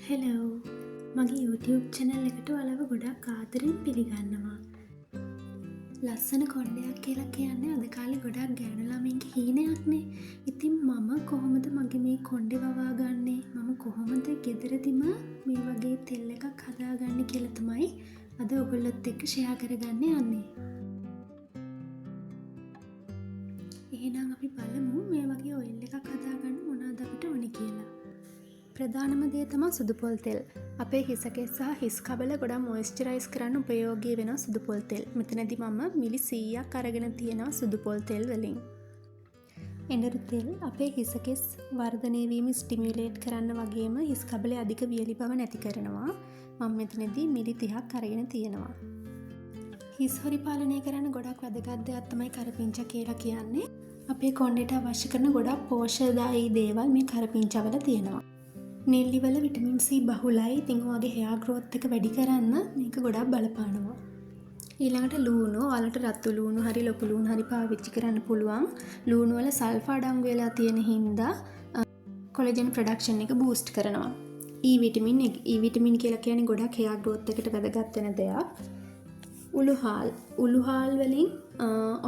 Hello, මගේ YouTube channel එකට ඔයාලව ගොඩක් ආදරෙන් පිළිගන්නවා. ලස්සන කොණ්ඩයක් කියලා කියන්නේ අද කාලේ ගොඩක් ගෑනු ළමයින්ගේ හීනයක්නේ. ඉතින් මම කොහොමද මගේ මේ කොණ්ඩේ වවා ගන්නේ? මම කොහොමද ගෙදරදිම මේ වගේ තෙල් එකක් හදාගන්නේ කියලා තමයි අද ඔයගොල්ලොත් එක්ක ෂෙයා කරගන්න යන්නේ. එහෙනම් අපි බලමු මේ වගේ ඔයිල් එකක් හදාගන්න මොනවද අපිට ඕනේ කියලා. ප්‍රධානම දේ තමයි සුදු පොල් තෙල්. අපේ හිසකෙස් සහ හිස් කබල ගොඩක් මොයිස්චරයිස් කරන්න උපයෝගී වෙනවා සුදු පොල් තෙල්. මෙතනදී මම මිලි 100ක් අරගෙන තියෙනවා සුදු පොල් තෙල් වලින්. එඬරු තෙල් අපේ හිසකෙස් වර්ධනය වීම ස්ටිමියුලේට් කරන්න වගේම හිස් කබලේ අධික වියලි බව නැති කරනවා. මම මෙතනදී මිලි 30ක් අරගෙන තියෙනවා. හිස් හොරි පාලනය කරන්න ගොඩක් වැදගත් දෙයක් තමයි කරපිංචා කියලා කියන්නේ. අපේ කොණ්ඩේට අවශ්‍ය කරන ගොඩක් පෝෂ්‍යදායී දේවල් මේ කරපිංචාවල තියෙනවා. නෙල්ලි වල විටමින් C බහුලයි. ඉතින් ඔයාගේ හෙයා ග්‍රෝත් එක වැඩි කරන්න මේක ගොඩක් බලපානවා. ඊළඟට ලූණු, ඔයාලට රතු ලූණු හරි ලොකු ලූණු හරි පාවිච්චි කරන්න පුළුවන්. ලූණු වල සල්ෆා අඩංගු වෙලා තියෙන හින්දා කොලජන් ප්‍රොඩක්ෂන් එක බූස්ට් කරනවා. E vitamin, E vitamin කියලා කියන්නේ ගොඩක් හෙයා ග්‍රෝත් එකට වැදගත් වෙන දෙයක්. උළුහාල්, උළුහාල් වලින්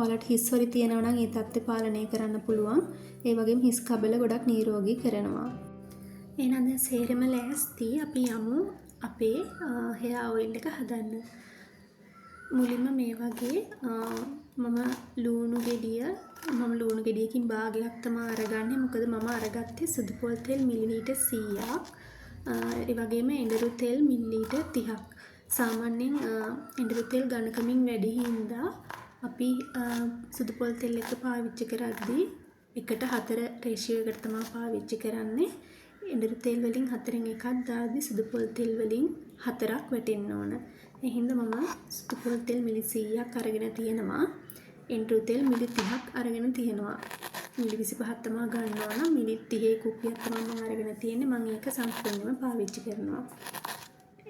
ඔයාලට හිස් හොරි තියෙනවා නම් ඒ තත්ත්වය පාලනය කරන්න පුළුවන්. ඒ වගේම හිස් කබල ගොඩක් නිරෝගී කරනවා. එහෙනම් දැන් සේරම ලෑස්ති අපි යමු අපේ හෙයා ඔයිල් එක හදන්න. මුලින්ම මේ වගේ මම ලූණු ගෙඩියකින් භාගයක් තමා අරගන්නේ. මොකද මම අරගත්තේ සුදු පොල් තෙල් මිලිලීටර් 100ක්. ඒ වගේම එඬරු තෙල් මිලිලීටර් 30ක්. සාමාන්‍යයෙන් එඬරු තෙල් ඝනකමින් වැඩි හින්දා අපි සුදු පොල් තෙල් එක පාවිච්චි කරද්දී එකට 4 රේෂියෝ එකට තමා පාවිච්චි කරන්නේ. එඬරු තෙල් වලින් 4න් එකක් දාද්දි සුදු පොල් තෙල් වලින් 4ක් වැටෙන්න ඕන. ඒ හින්දා මම සුදු පොල් තෙල් මිලි 100ක් අරගෙන තියෙනවා. එඬරු තෙල් මිලි 30ක් අරගෙන තියෙනවා. මිලි 25ක් තමා ගන්න ඕන. මිලි 30 කුප්පියක් තමා මම අරගෙන තියෙන්නේ. මම ඒක සම්පූර්ණයෙන්ම පාවිච්චි කරනවා.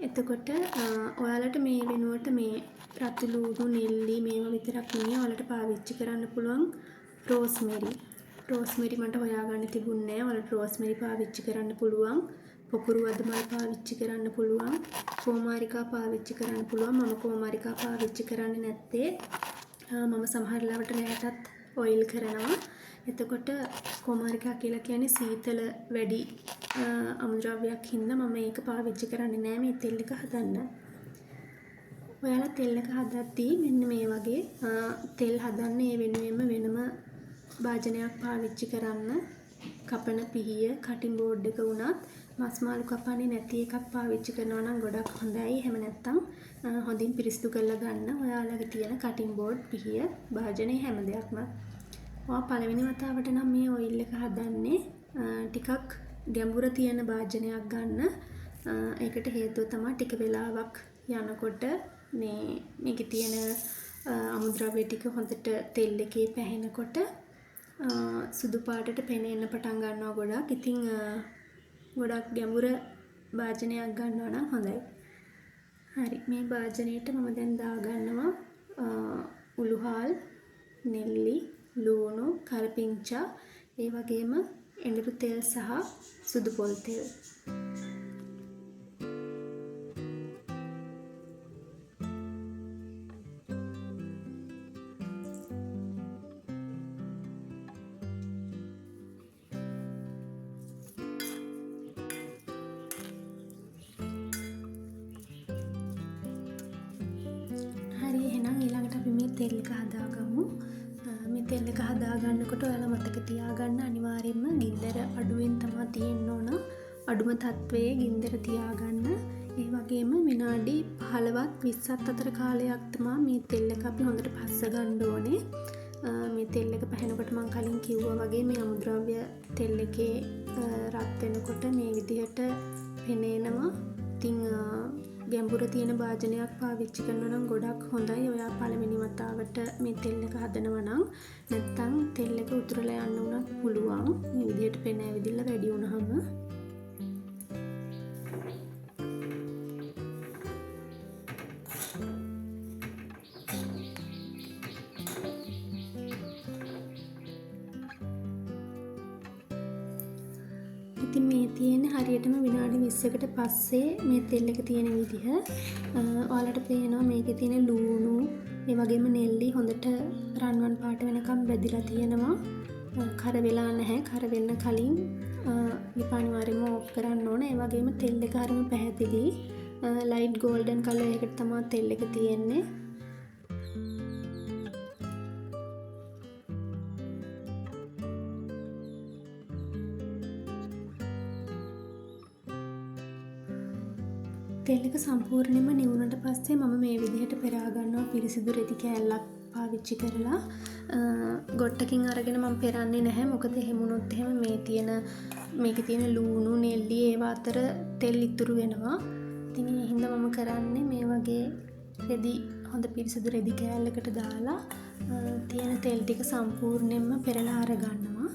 එතකොට ඔයාලට මේ වෙනුවට මේ රතු ලූණු, නෙල්ලි මේවා විතරක් නෙමෙයි ඔයාලට පාවිච්චි කරන්න පුළුවන් රෝස්මෙරි. රෝස්මෙරි මට හොයාගන්න තිබුණේ නෑ. ඔයාලට රෝස්මෙරි පාවිච්චි කරන්න පුළුවන්. පොකුරු අදමල් පාවිච්චි කරන්න පුළුවන්. කෝමාරිකා පාවිච්චි කරන්න පුළුවන්. මම කෝමාරිකා පාවිච්චි කරන්නේ නැත්තේ මම සමහර ලාවට රැයටත් ඔයිල් කරනවා. එතකොට කෝමාරිකා කියලා කියන්නේ සීතල වැඩි අමුද්‍රව්‍යයක් හින්දා මම ඒක පාවිච්චි කරන්නේ නෑ මේ තෙල් එක හදන්න. ඔයාලා තෙල් එක හදද්දී මෙන්න මේ වගේ තෙල් හදන්න ඒ වෙනුවෙන්ම වෙනම භාජනයක් පාවිච්චි කරන්න. කපන පිහිය, කටින් බෝඩ් එක වුණත් මස් මාළු කපන්නේ නැති එකක් පාවිච්චි කරනවා නම් ගොඩක් හොඳයි. එහෙම නැත්නම් හොඳින් පිරිසිදු කරලා ගන්න ඔයාලගේ තියෙන කටින් බෝඩ්, පිහිය, භාජනය හැම දෙයක්ම. ඔයා පළවෙනි වතාවට නම් මේ ඔයිල් එක හදන්නේ ටිකක් ගැඹුර තියෙන භාජනයක් ගන්න. ඒකට හේතුව තමයි ටික වෙලාවක් යනකොට මේකේ තියෙන අමුද්‍රව්‍ය ටික හොඳට තෙල් එකේ පැහෙනකොට සුදු පාටට පෙනෙන්න පටන් ගන්නවා ගොඩක්. ඉතින් ගොඩක් ගැඹුර භාජනයක් ගන්නවා නම් හොඳයි. හරි, මේ භාජනයට මම දැන් දාගන්නවා උළුහාල්, නෙල්ලි, ලූණු, කරපිංචා, ඒ වගේම එඬරු තෙල් සහ සුදු පොල් තෙල්. හරි, එහෙනම් ඊළඟට අපි මේ තෙල් එක හදාගමු. මේ තෙල් එක හදාගන්නකොට ඔයාලා මතක තියාගන්න අනිවාර්යයෙන්ම ගින්දර අඩුවෙන් තමා තියෙන්න ඕන. අඩුම තත්වයේ ගින්දර තියාගන්න. ඒ වගේම විනාඩි 15ත් 20ත් අතර කාලයක් තමා මේ තෙල් එක අපි හොඳට පස්ස ගන්න ඕනේ. මේ තෙල් එක පැහෙනකොට මං කලින් කිව්වා වගේ මේ අමුද්‍රව්‍ය තෙල් එකේ රත් වෙනකොට මේ විදිහට පෙනේනවා. ඉතින් ගැඹුර තියෙන භාජනයක් පාවිච්චි කරනවා නම් ගොඩක් හොඳයි. ඔයා පළවෙනි වතාවට මේ තෙල් එක හදනවා නම්. නැත්තම් තෙල් එක උතුරලා යන්න වුණත් පුළුවන්. මේ විදිහට පෙන ඇවිදilla වැඩි වුණාම. ඉතින් මේ තියෙන්නේ හරියටම විනාඩි 20කට පස්සේ මේ තෙල් එක තියෙන විදිහ. ඔයාලට පේනවා මේකේ තියෙන ලූණු, ඒ වගේම නෙල්ලි හොඳට රන්වන් පාට වෙනකම් බැදිලා තියෙනවා. කර වෙලා නැහැ. කර වෙන්න කලින් දීප අනිවාර්යයෙන්ම ඕෆ් කරන්න ඕන. ඒ වගේම තෙල් එක හරිම පැහැදිලි. ලයිට් ගෝල්ඩන් කලර් එකකට තමයි තෙල් එක තියෙන්නේ. තෙල් එක සම්පූර්ණයෙන්ම නිවුනට පස්සේ මම මේ විදිහට පෙරා ගන්නවා පිරිසිදු රෙදි කෑල්ලක් පාවිච්චි කරලා. ගොට්ටකින් අරගෙන මම පෙරන්නේ නැහැ. මොකද එහෙම වුණොත් එහෙම මේකේ තියෙන ලූණු, නෙල්ලි ඒවා අතර තෙල් ඉතුරු වෙනවා. ඉතින් ඒ හින්දා මම කරන්නේ මේ වගේ හොඳ පිරිසිදු රෙදි කෑල්ලකට දාලා තියෙන තෙල් ටික සම්පූර්ණයෙන්ම පෙරලා අරගන්නවා.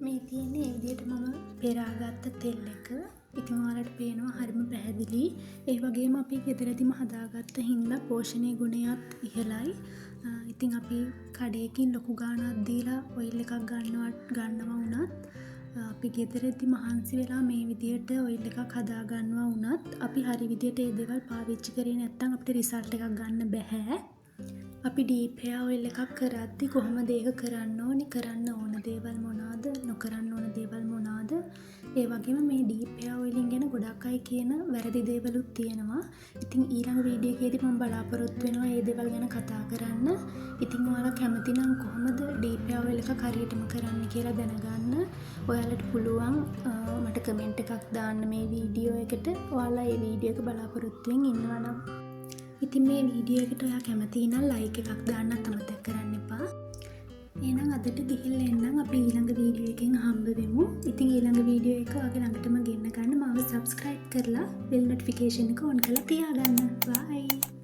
මේ තියෙන්නේ මේ විදිහට මම පෙරාගත්ත තෙල් එක. ඉතින් ඔයාලට පේනවා හරිම පැහැදිලි. ඒ වගේම අපි ගෙදරදිම හදාගත්ත හින්දා පෝෂණීය ගුණයත් ඉහළයි. ඉතින් අපි කඩේකින් ලොකු ගාණක් දීලා ඔයිල් එකක් ගන්නවා වුණත්, අපි ගෙදරදි මහන්සි වෙලා මේ විදිහට ඔයිල් එකක් හදාගන්නවා වුණත් අපි හරි විදිහට ඒ දේවල් පාවිච්චි කරේ නැත්නම් අපිට රිසල්ට් එකක් ගන්න බැහැ. අපි ඩීප් හෙයා ඔයිල් එකක් කරද්දි කොහොමද ඒක කරන්න ඕනි, කරන්න ඕන දේවල් මොනවාද, නොකරන්න ඕන දේවල් මොනවාද, ඒ වගේම මේ ඩීප් හෙයා ඔයිලින් ගැන ගොඩක් අය කියන වැරදි දේවලුත් තියෙනවා. ඉතින් ඊළඟ වීඩියෝ එකේදී මම බලාපොරොත්තු වෙනවා මේ දේවල් ගැන කතා කරන්න. ඉතින් ඔයාලා කැමති නම් කොහොමද ඩීප් හෙයා ඔයිල් එකක් හරියටම කරන්න කියලා දැනගන්න ඔයාලට පුළුවන් මට කමෙන්ට් එකක් දාන්න මේ වීඩියෝ එකට. ඔයාලා මේ වීඩියෝ එක බලාපොරොත්තුවෙන් ඉන්නවා නම්. ඉතින් මේ වීඩියෝ එකට ඔයා කැමති නම් ලයික් එකක් දාන්නත් අමතක කරන්න එපා. එහෙනම් අදට ගිහිල්ලා එන්නම්. අපි ඊළඟ වීඩියෝ එකෙන් හම්බ වෙමු. ඉතින් ඊළඟ වීඩියෝ එක ඔයාගේ ළඟටම ගෙන්න ගන්න මාව සබ්ස්ක්‍රයිබ් කරලා බෙල් නොටිෆිකේෂන් එක ඔන් කරලා තියාගන්න. බයි.